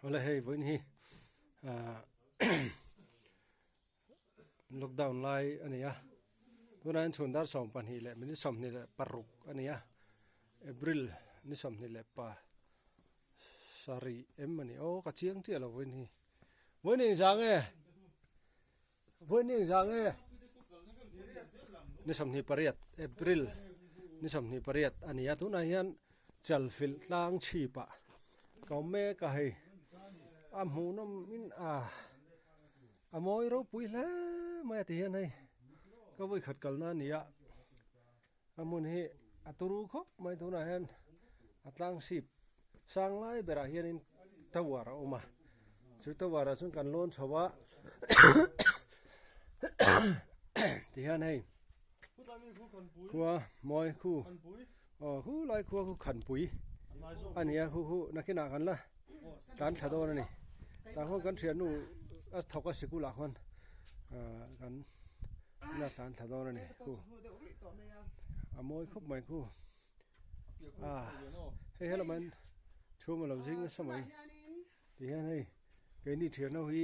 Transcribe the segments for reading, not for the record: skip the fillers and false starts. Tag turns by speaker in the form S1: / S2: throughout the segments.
S1: Awle hei vawiin hi ah lockdown lai a ni a tunah hian chhun dar 22 leh minute 26 a ni a April ni 24 sarih em a ni aw ka chiang chiah lo vawiin hi vawiin engzah nge vawiin engzah nge ni 28 April ni 28 a ni a tunah hian chalfilh tlang chhip ah ka awm mek a hei a hmuhnawm in a a mawi ropui hle mai a ti hian hei ka vawi khat kalna a ni a a hmun hi a turu khawp mai tunah hian a tlang sip sang lai berah hianin tower a awm a chu tower ah chuan kan lawn chho a tihian hei khua mawi khu aw khu lai khua khu khanpui a ni a khu khu nakinah kan la tlan thla dawn a ni tah khuan kan thiannu a thawk a sikul ah khuan ah kan la tlan thla dawn a ni khu a mawi khawp mai khu a hei helamah hian chhum a lo zing nasa mai tihian hei keini thian ho hi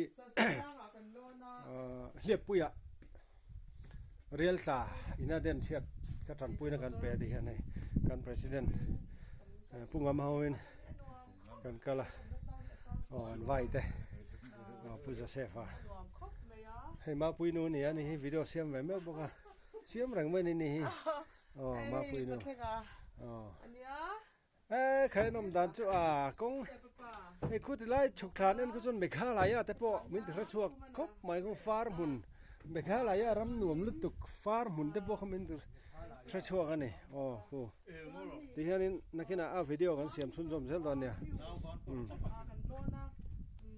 S1: hliappuiah rial tla ina den chhiat ka tanpuina kan pe ti hian hei kan president pu ngam hoin kan kal a aw an vai te aw pu Joseph a hei mapui nu a ni a ni hi video siam ve meuh bawk a siam reng mai a ni hi aw mapui nu aw. E khai an awm dan chu a kawng hei khu ti lai chhuk thlan en khu chuan Meghalaya te pawh min ti hre chhuak khawp mai kawng far hmun Meghalaya ram nuam lutuk far hmun te pawh kha min ti hre chhuak a ni aw khu ti hianin nakinah a video kan siam chhunzawm zel dawn nia umm.